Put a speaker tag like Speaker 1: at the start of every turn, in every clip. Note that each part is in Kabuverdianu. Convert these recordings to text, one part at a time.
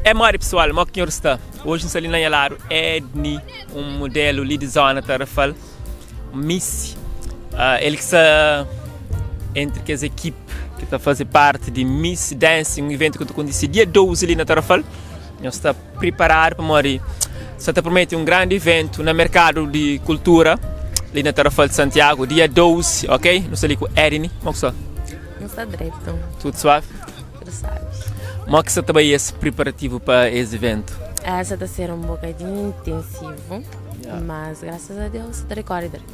Speaker 1: É modi pessoal, mo ki nhor sta? Hoje nsta li na nha ladu Edny, um modelo li di zona Tarrafal, Miss, uh, el ki sta entre kes equipe ki ta faze parte di Miss Dancing, um evento ki ta kontise dia 12 li na Tarrafal. Nhos sta priparadu pamodi sa ta promete um grandi evento na merkadu di kultura li na Tarrafal di Santiago, dia 12, ok? Nu sta li ku Edny, mo ki sta?
Speaker 2: Nu sta dretu.
Speaker 1: Tudo suave?
Speaker 2: Tudo sabe.
Speaker 1: Mo ki sa ta bai es preparativo pa es evento?
Speaker 2: Essa ta ser um bocadinho intensivo, yeah. mas graças a Deus ta recorre direito.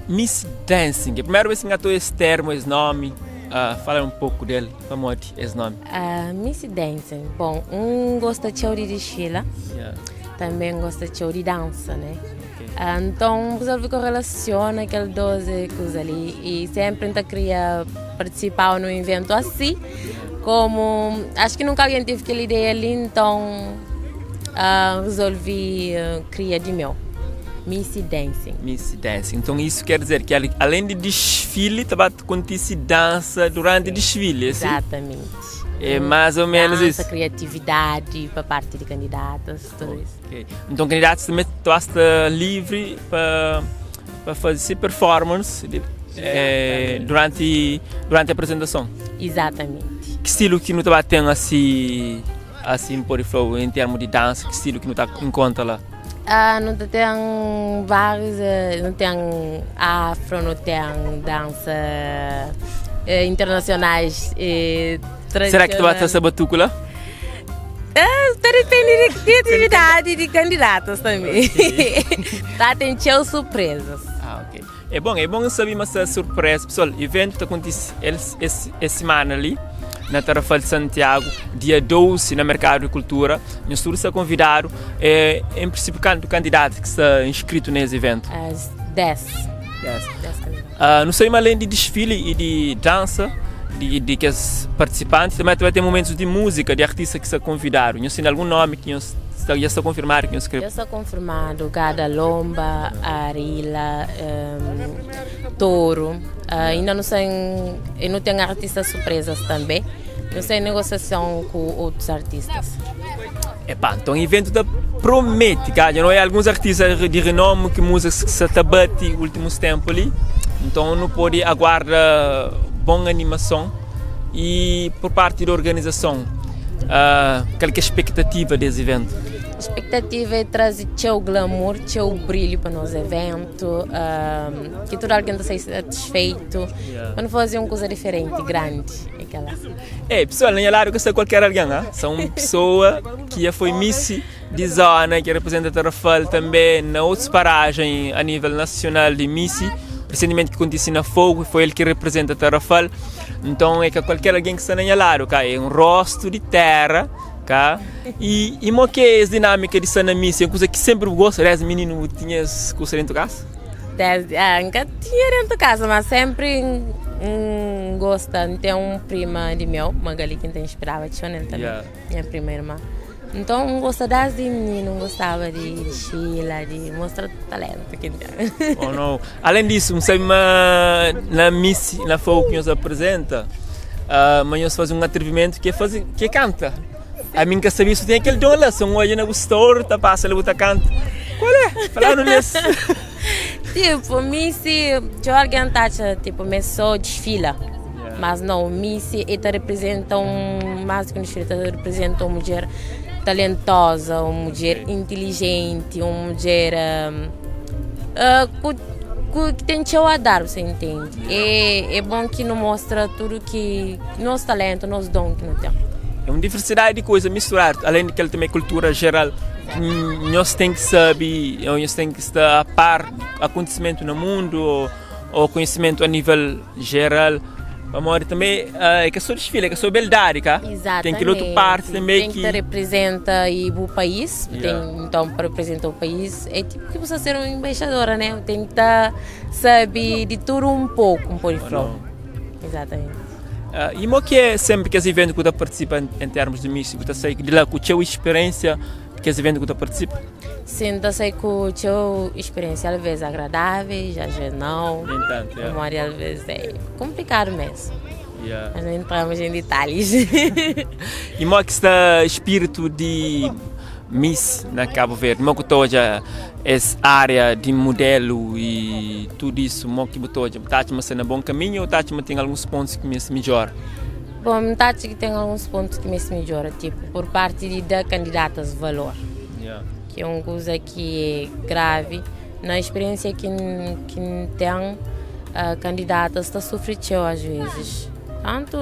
Speaker 1: Miss Dancing, é primeira vez que engatou esse termo, esse nome. Uh, fala um pouco dele, pamodi esse nome.
Speaker 2: Uh, Miss Dancing, bom, um gosta txeu de desfila, yeah. também gosta txeu de dança, né? Okay. Uh, então, resolvi correlaciona aquele 12 coisas ali e sempre tá queria participar num evento assim. Como acho que nunca alguém teve aquela ideia ali, então uh, resolvi uh, criar de meu. Miss Dancing.
Speaker 1: Miss Dancing. Então isso quer dizer que além de desfile, também acontece dança durante o desfile, assim?
Speaker 2: Exatamente.
Speaker 1: É mais ou menos
Speaker 2: dança,
Speaker 1: isso.
Speaker 2: criatividade para parte de candidatas, tudo isso.
Speaker 1: Ok. Então candidatos também estão livre para para fazer performance de, é, durante, durante a apresentação.
Speaker 2: Exatamente.
Speaker 1: Que estilo que não está tendo assim, assim por flow em termos de dança, que estilo que não está em conta lá?
Speaker 2: Ah, não tem vários, eh, não tem afro, não tem dança eh, internacionais. Eh,
Speaker 1: Será que tu vai ter batuco lá?
Speaker 2: Ah, depende de criatividade de candidatos também. tá, tem tchau surpresas.
Speaker 1: Ah, ok. É bom, é bom saber uma surpresa. Pessoal, evento está acontecendo essa semana ali, na Tarrafal de Santiago, dia 12, no Mercado de Cultura. Nós todos está convidado. É, em princípio, quanto candidato que está inscrito nesse evento?
Speaker 2: Às 10.
Speaker 1: 10. 10 uh, não sei, mas além de desfile e de dança, de, de que os participantes, também vai ter momentos de música, de artista que está convidado. Não sei algum nome que nós já está confirmado que nós
Speaker 2: Eu estou confirmado Gada Lomba, Arila, um, Touro. Uh, ainda não sei, eu não tenho artistas surpresas também. Não sei negociação com outros artistas.
Speaker 1: Epá, então o evento da promete, cara. Não é alguns artistas de renome que música se tá bate últimos tempos ali. Então não pode aguardar boa animação e por parte da organização, uh, qual é a expectativa desse evento?
Speaker 2: A expectativa é trazer teu glamour, teu brilho para o nosso evento, uh, que todo alguém esteja satisfeito, yeah. para não fazer uma coisa diferente, grande. Aquela.
Speaker 1: É, pessoal, nem é lá que sei qualquer alguém, hein? são pessoa que já foi Miss de zona, que representa Tarrafal também na outra paragem a nível nacional de Miss recentemente que aconteceu na Fogo, foi ele que representa Tarrafal. Então é que qualquer alguém que está na lado, cá, é um rosto de terra, cá. E, e mo que é essa dinâmica de estar na missa, é uma coisa que sempre gosto, aliás, menino tinha coisa dentro de casa?
Speaker 2: Desde, ah, nunca tinha dentro de casa, mas sempre um, gosta. Tem um prima de meu, Magali, que me inspirava, tinha também, yeah. minha prima irmã. Então, gosta desde menino, gostava de desfila, de mostrar talento que tem.
Speaker 1: Oh, não. Além disso, não sei, mas na Miss, na Fogo que nos apresenta, uh, mas nós fazemos um atrevimento que é fazer, que é canta. A mim que sabia isso tem aquele dom lá, se um olha na gostor, tá passa, ele bota canta. Qual é? Falaram nesse.
Speaker 2: Tipo, Miss, eu alguém tá, tipo, me só desfila. Yeah. Mas não, Miss, ela representa um, mais do que um desfile, ela representa uma mulher talentosa, uma mulher inteligente, uma mulher uh, uh, que tem tchau a dar, você entende? É, é bom que não mostra tudo que nosso talento, nosso dom que não tem.
Speaker 1: É uma diversidade de coisas misturar, além de que ela também é cultura geral. Nós tem que saber, nós tem que estar a par do acontecimento no mundo ou, ou conhecimento a nível geral. Amor, também é que sou desfile, é que sou beldade, cá.
Speaker 2: Exatamente.
Speaker 1: Tem que outra parte também
Speaker 2: tem
Speaker 1: que...
Speaker 2: que representa e o país,
Speaker 1: Yeah.
Speaker 2: tem, então para representar o país é tipo que você ser uma embaixadora, né? Tem que estar sabe de tudo um pouco, um pouco de flor. Exatamente.
Speaker 1: Uh, e mo que é sempre que esse evento que você participa em, em termos de mística, você sei de lá com a sua experiência que esse evento que você participa?
Speaker 2: Sim, eu sei que a sua experiência às vezes é agradável, às vezes não.
Speaker 1: Nem tanto, é.
Speaker 2: Memória às vezes é complicado mesmo.
Speaker 1: Yeah.
Speaker 2: Mas não entramos em detalhes.
Speaker 1: E mo ki sta spiritu di Miss na Cabo Verde? Mo ku ta odja es área di modelu e tudu isso, mo ki bu ta odja? Bu ta atxa ma sta na bon kaminhu ou ta atxa ma ten alguns pontus ki meste midjora?
Speaker 2: Bom, N ta atxa ki ten alguns pontus ki meste midjora, tipo, por parti di da kandidatas valor.
Speaker 1: Yeah.
Speaker 2: Ki é un kuza ki é gravi. Na speriensia ki N ki N ten, kandidatas ta sufri txeu às vezis. Tantu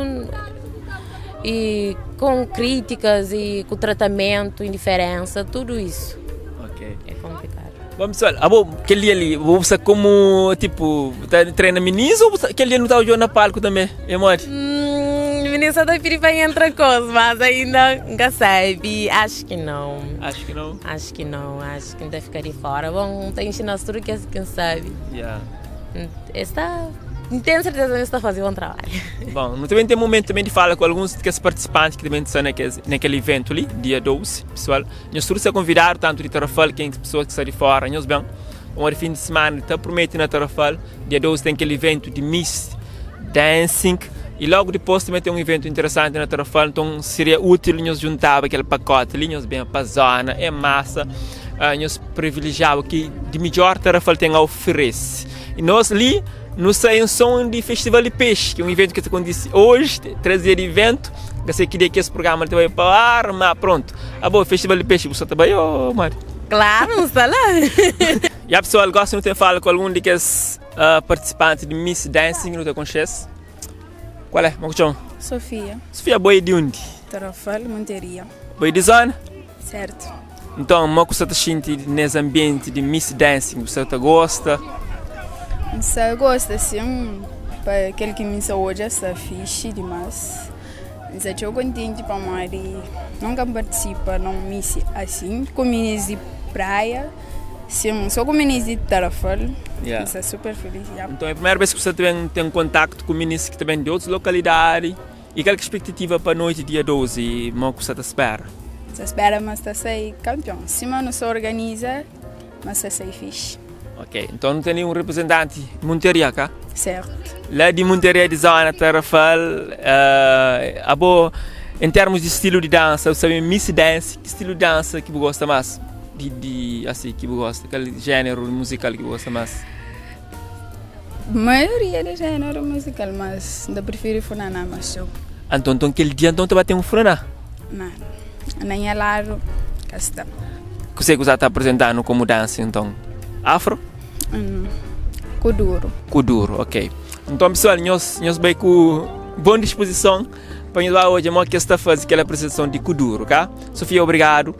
Speaker 2: i kon kritikas i ku tratamentu, indiferensa, tudu isu.
Speaker 1: Ok.
Speaker 2: É konplikadu.
Speaker 1: Bom pessoal, abo kel dia li, bu sta komu tipo ta trena minis ou kel dia nu tava djoga na palku tanbe? É modi?
Speaker 2: Minis sa ta pidi pa N entra kos, mas ainda N ka sabi, acho ki não.
Speaker 1: Acho ki não?
Speaker 2: Acho ki não, acho ki N ta fika di fora. Bom, N ta inxina-s tudu kes ki N sabi.
Speaker 1: Yeah.
Speaker 2: Es ta, N ten serteza ma es ta faze bon trabadju.
Speaker 1: Bom, nu ta ben ten momentu tanbe di fala ku alguns di kes partisipanti ki ta ben sta na kes, na kel iventu li, dia 12, pesoal. Nhos tudu sta konvidadu, tantu di Tarrafal, ken pesoas ki sta di fora, nhos ben. Pamodi fin di simana ta promete na Tarrafal, dia 12 ten kel iventu di Miss Dancing i logu dipôs tanbe ten un iventu interesanti na Tarrafal, nton seria útil nhos juntaba kel pakoti li, nhos ben pa zona, é masa, nhos privilejiaba ki di midjor Tarrafal ten a oferese. I nos li nu sta en son di Festival di Pexi, ki é un iventu ki ta kontise oji, 3 dia di iventu, ka sei ki dia ki es programa li ta bai pa ar, ma prontu. Abo, Festival di Pexi bu sta ta bai ô modi?
Speaker 2: Klaru, N sta la!
Speaker 1: Ya pessoal, gosi nu ten fala ku algun di kes partisipanti di Miss Dancing, nu ta konxe-s. Kual é? Mo ku txoma?
Speaker 3: Sofia.
Speaker 1: Sofia, bo é di undi?
Speaker 3: Tarrafal, Monteria.
Speaker 1: Bo é di zona?
Speaker 3: Sertu.
Speaker 1: Nton, mo ku sta ta xinti nes anbienti di Miss Dancing? Bu sta ta gosta?
Speaker 3: N sta gosta sin, pa kel ki mi sta odja sta fixi dimas. N sta txeu kontenti pamodi nunka N partisipa na un Miss asin ku minis di praia, sin, so ku minis di Tarrafal. N sta super filis.
Speaker 1: Nton, é primeru bes ki bu sta ta ben ten kontaktu ku minis ki ta ben di otus lokalidadi. I kal ki spiktativa pa noiti dia 12, mo ku sta ta spera?
Speaker 3: N sta spera ma sta sai kanpion. Sima nu sta organiza ma sta sai fixi.
Speaker 1: Ok, nton nu ten li un reprezentanti di Munteria, ka?
Speaker 3: Sertu.
Speaker 1: La di Munteria di zona Tarrafal, abo en termus di stilu di dansa, bu sabe Miss Dance, ki stilu di dansa ki bu gosta mas? Di, di, asi, ki bu gosta, kal jeneru muzikal ki bu gosta mas?
Speaker 3: Maioria di jéneru muzikal, mas N ta prifiri funaná más txeu.
Speaker 1: Anton, nton kel dia nton ta ba ten un funaná?
Speaker 3: Má, na nha ladu ka sta.
Speaker 1: Kuzê ki bu sa ta apresenta-nu komu dansa nton? Afro?
Speaker 3: Kuduru.
Speaker 1: Kuduru, ok. Nton pesoal, nhos, nhos bai ku bon dispozison pa nhos ba odja modi ki es ta faze kel apresentason di kuduru, ka? Sofia, obrigadu.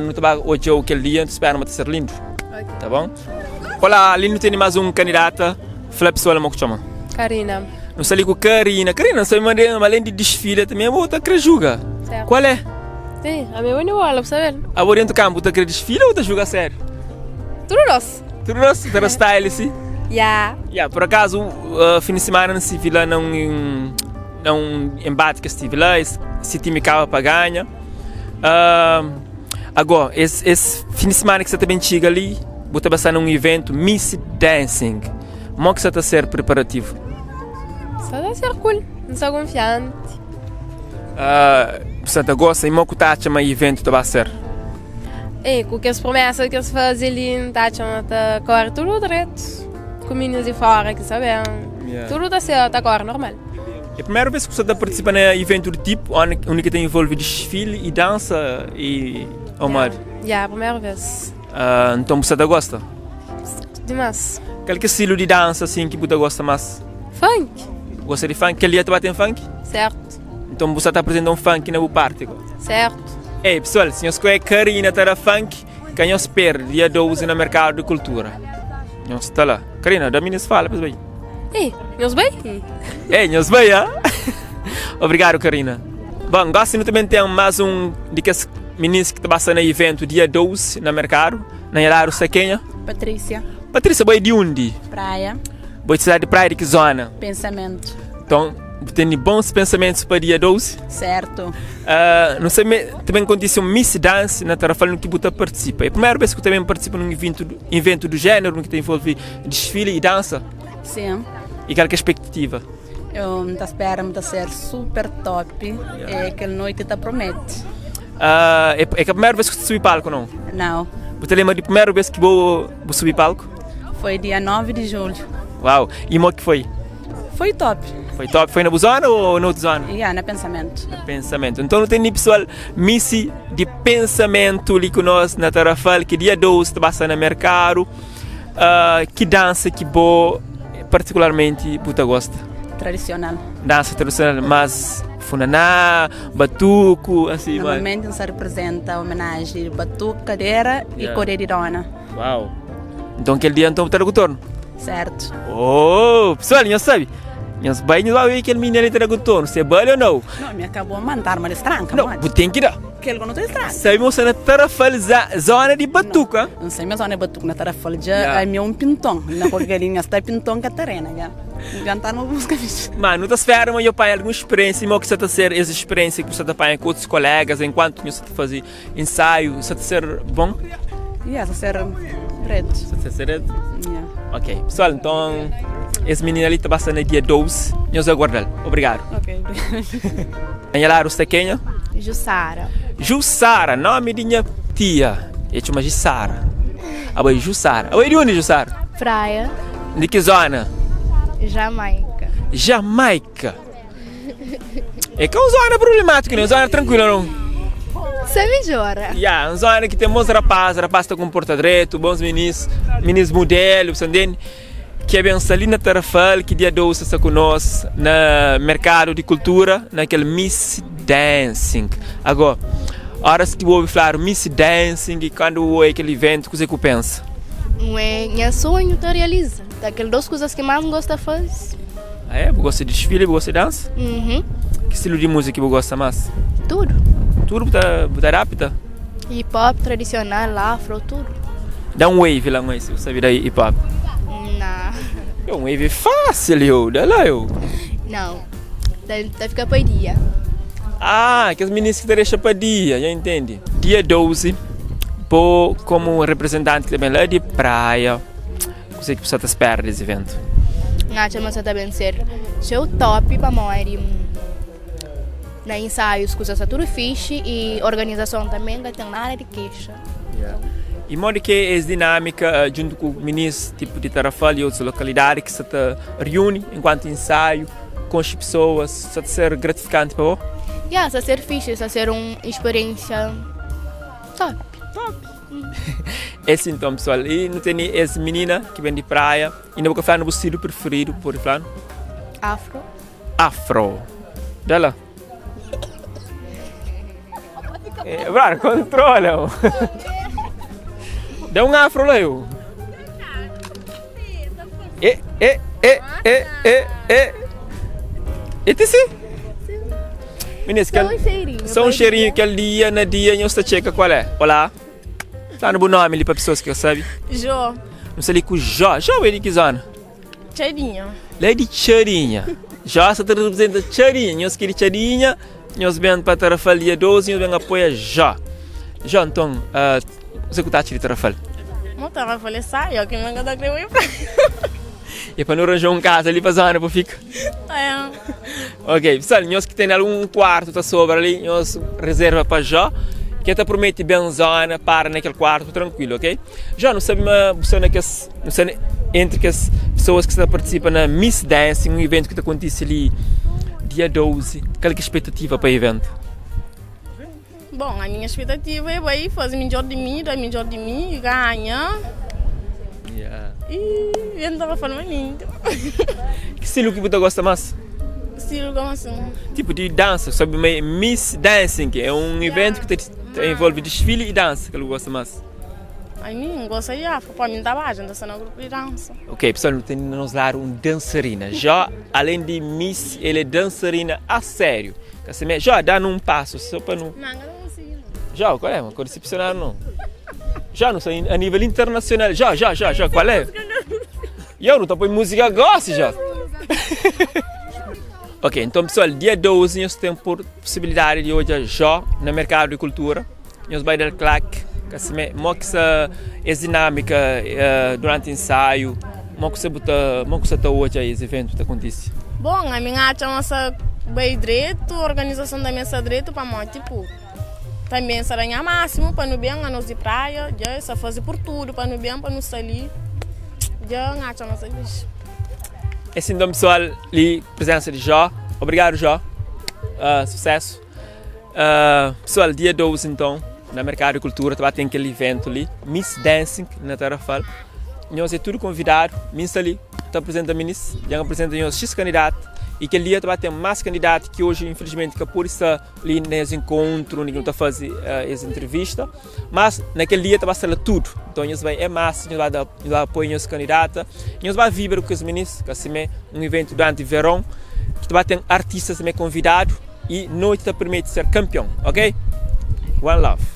Speaker 1: Nu ta ba odja-u kel dia, nu ta spera ma ta ser lindu. Tá bom? Olá, ali nu tene mais um candidata. Fla pessoal mo que chama.
Speaker 4: Karina.
Speaker 1: Nu sta ali ku Karina. Karina, não sabe mandei, mas além de desfile também vou tá querer jogar.
Speaker 4: Certo.
Speaker 1: Qual é?
Speaker 4: Sim, a minha bola, sabe?
Speaker 1: A vou dentro do campo, tá querer desfile ou tá jogar sério?
Speaker 4: Tudo nosso.
Speaker 1: Tudo nosso, tá style assim.
Speaker 4: Yeah.
Speaker 1: Yeah, por acaso, fim de semana não se vi lá num, num embate que estive lá, esse, esse time acaba para ganhar. Agora, esse, esse fim de semana que você também chega ali, você tá passando um evento Miss Dancing. Como que você tá ser preparativo?
Speaker 4: Só tá ser cool, não sou confiante.
Speaker 1: Você tá gosta e como que tá acha mais evento tá vai ser?
Speaker 4: É, com que as promessas que eles fazem ali, não tá achando tá corre tudo direito. Com meninos de fora que sabem.
Speaker 1: Yeah.
Speaker 4: Tudo tá certo, tá corre normal.
Speaker 1: É a primeira vez que você está participando em evento do tipo, onde, onde que tem envolve desfile e dança e Omar.
Speaker 4: Yeah, yeah, primeira vez.
Speaker 1: Então você tá gosta?
Speaker 4: Demais.
Speaker 1: Qual que é estilo de dança assim que você gosta mais?
Speaker 4: Funk.
Speaker 1: Gosta de funk? Aquele dia tu tem funk?
Speaker 4: Certo.
Speaker 1: Então você está apresentando um funk na parte?
Speaker 4: Certo.
Speaker 1: Ei pessoal, se nós conhece Karina tá da funk, que nós perde dia 12 no Mercado de Cultura. Nós está lá. Karina, da minha fala, pois bem.
Speaker 4: Ei, nhos bai?
Speaker 1: Ei, nhos bai, ah? Obrigado, Karina. Bom, gosto nu também tem mais um de kes meninos que tá passando na evento dia 12 na mercado, na Ilaro Saquenha.
Speaker 5: Patrícia.
Speaker 1: Patrícia, boi de onde?
Speaker 5: Praia.
Speaker 1: Boi de cidade de praia de que zona?
Speaker 5: Pensamento.
Speaker 1: Então, tem bons pensamentos para dia 12?
Speaker 5: Certo.
Speaker 1: Não sei, também aconteceu um Miss Dance na Tarrafal no que você participa. É a primeira vez que eu também participo num evento, evento do género, no que tem envolve desfile e dança.
Speaker 5: Sim.
Speaker 1: E qual que é a expectativa?
Speaker 5: Eu N ta spera ma ta ser super top e kel noiti ta promete.
Speaker 1: Ah, é, é ka primeru vez ki bu subi palku não?
Speaker 5: Não.
Speaker 1: Bu ta lembra di primeru vez ki bu, bu subi palku?
Speaker 5: Foi dia 9 de julho.
Speaker 1: Uau, e mo ki foi?
Speaker 5: Foi top.
Speaker 1: Foi top? Foi na bu zona ou na otu zona?
Speaker 5: Ya, na pensamentu.
Speaker 1: Na pensamentu. Então nu ten li pessoal Missy di pensamentu li ku nos na Tarrafal ki dia 12 ta ba sta na merkadu. Uh, ki dansa ki bo partikularmenti bu ta gosta?
Speaker 5: Tradisional.
Speaker 1: Dansa tradisional, mas funaná, batuku, assim,
Speaker 5: Normalmente nsa representa homenagem batuku, kadera yeah. e kodê di dona.
Speaker 1: Uau. Então kel dia então bu ta da ku tornu?
Speaker 5: Certo.
Speaker 1: Oh, pessoal, nhos sabe? Nhos bai, nhos vai ver kel menina ali ta da ku tornu, se bale ou não.
Speaker 5: Não, me acabou mandar uma destranca,
Speaker 1: Não, bu tem que dar.
Speaker 5: Kel ku no ta estraga.
Speaker 1: Sabe mo sta na Tarrafal zona di batuka.
Speaker 5: N sai me zona di batuka na Tarrafal dja ami é un pinton na ku galinha sta pinton Catarina dja dja N ta arma buska bichu.
Speaker 1: Ma nu ta spera ma nho panha algun speriensia mo ki sa ta ser es speriensia ki bu sa ta panha ku otus kolegas enkuantu nho sa ta faze ensaiu sa ta ser bon?
Speaker 5: Ya sa ser dretu.
Speaker 1: Sa ta ser dretu?
Speaker 5: Ya.
Speaker 1: Ok pessoal nton es minina li ta ba sta na dia 12 nhos aguardal obrigadu.
Speaker 5: Ok obrigadu.
Speaker 1: Na nha ladu sta kenha?
Speaker 6: Jussara.
Speaker 1: Jussara, nomi di nha tia. E txoma Jussara. Abo é Jussara. Abo é di undi, Jussara?
Speaker 6: Praia.
Speaker 1: Di ki zona?
Speaker 6: Jamaica.
Speaker 1: Jamaica. É ka un zona problemátiku, né? Un zona tranquila, não?
Speaker 6: Sa midjora.
Speaker 1: Ya, un zona ki ten bons rapaz, rapaz ta konporta dretu, bons minis, minis mudelu, bu sa ntende? Ki ben sta li na Tarrafal, ki dia 12 sta ku nos na merkadu di kultura, na kel Miss Dancing. Ago, oras ki bu obi fladu Miss Dancing i kandu bu oia kel iventu, kuzê ki bu pensa?
Speaker 6: Nwe, nha sonhu ta realiza. Ta kel dos kuzas ki más N gosta faze.
Speaker 1: Ah é? Bu gosta di disfile, bu gosta di dansa?
Speaker 6: Uhum.
Speaker 1: Ki stilu di múzika ki bu gosta más?
Speaker 6: Tudu.
Speaker 1: Tudu bu ta, bu ta adapta?
Speaker 6: Hip hop, tradicional, afro, tudo.
Speaker 1: Dá um wave lá, mãe, se você sabe dar hip hop.
Speaker 6: Não.
Speaker 1: É um wave fácil, eu. Dá lá, eu.
Speaker 6: Não. Tá, tá fica para dia.
Speaker 1: Ah, aqueles meninos que te deixam para dia, já entende? Dia 12, vou como representante também lá de praia. O que você está espera desse evento?
Speaker 6: Acho que está bem ser show top para morrer. Na ensaios kusa sta tudu fixi i organizason tanbe ka ten nada di kexa.
Speaker 1: I modi ki é es dinâmika djuntu ku minis tipu di Tarrafal i otus lokalidadi ki sta ta riuni enkuantu ensaiu, konxe pesoas, sta ta ser gratifikanti pa bo?
Speaker 6: Ya, sta ser fixi, sta ser un speriensia top.
Speaker 1: Top! É si nton pesoal, i nu tene es minina ki ben di praia, inda bu ka fla-nu bu stilu prifiridu, bu pode fla-nu?
Speaker 6: Afro.
Speaker 1: Afro. Da la. Eh, brother, controla. Dá um afro lá, eu. E, e, e, e, e, e. E ti si? Meninas,
Speaker 6: Só um cheirinho.
Speaker 1: Só um cheirinho que aquele dia, na dia, nós está checa qual é. Olá. Tá no bom nome ali para pessoas que sabem.
Speaker 7: Jó.
Speaker 1: Não sei ali com Jó. Jó é de que zona?
Speaker 7: Txadinha.
Speaker 1: La é di Txadinha. Jó sa ta representa Txadinha. Nhos ki é di Txadinha, nhos ben pa Tarrafal dia 12, nhos ben apoia Jó. Jó, nton, kuzê ku ta atxa di Tarrafal?
Speaker 7: Mo Tarrafal é sai, ó ki mi ka ta kre bai pra.
Speaker 1: É pa nu ranja un kaza li pa zona pa fika?
Speaker 7: É.
Speaker 1: Ok, pessoal, nhos ki ten algun kuartu ta sobra li, nhos reserva pa Jó, ki el ta promete ben zona, para na kel kuartu trankuilu, ok? Jó, nu sabe ma bu sta na kes, nu sta entri kes pesoas ki sta partisipa na Miss Dancing, un iventu ki ta kontise li dia 12. Kal ki é spetativa pa iventu?
Speaker 7: Bon, a minha spetativa é bai faze midjor di mi, da midjor di mi, ganha.
Speaker 1: Yeah.
Speaker 7: E entra pa forma linda.
Speaker 1: Ki stilu ki bu ta gosta más?
Speaker 7: Stilu como assim?
Speaker 1: Tipo di dansa, sabe ma Miss Dancing é un iventu ki ta envolve disfili i dansa, kal bu gosta más?
Speaker 7: Ami N gosta di afro, pa mi N ta badja, N ta sta na grupu di dansa.
Speaker 1: Ok, pessoal, nu ten na nos ladu un dansarina. Jó, alén di Miss, el é dansarina a sériu. Ka simé. Jó, da-nu un pasu só pa nu.
Speaker 7: Não, N ka ta konsigi não.
Speaker 1: Jó, qual é? N ka disepsionadu não. Jó, nu sta a nível internasional. Jó, Jó, Jó, Jó, qual é? Yo, nu ta poi múzika gósi, Jó. Ok, nton pessoal, dia 12 nhos ten posibilidadi di odja Jó na Merkadu di Kultura. Nhos bai dal klak, ka simé, mo ki sta es dinamika duranti ensaiu, mo. Mo ku bu ta, mo ku sa ta odja es eventu ta kontise?
Speaker 7: Bon, ami N atxa ma sa bai dretu, organizason tanbe sta dretu pamodi tipo tanbe N sta da nha másimu pa nu ben, anos di Praia dja es sta faze por tudu pa nu ben pa nu sta li, dja N atxa ma sta fixi.
Speaker 1: É sin nton pesoal, li prezensa di Jó. Obrigadu Jó, susesu. Pesoal, dia 12 nton, na Merkadu di Kultura ta ba ten kel iventu li, Miss Dancing na Tarrafal. Nhos é tudu konvidadu, mi N sta li ta aprizenta minis, dja N aprizenta nhos xis kandidatu i kel dia ta ba ten más kandidatu ki oji infilismenti ka pode sta li na es enkontru undi ki nu ta faze es entrevista. Mas na kel dia ta ba sta la tudu. Nton nhos bai é mas, nhos ba da, nhos ba apoia nhos kandidata, nhos ba vibra ku kes minis, ka simé un iventu duranti veron ki ta ba ten artistas tambe konvidadu i noiti ta permiti ser kanpion, ok? One love.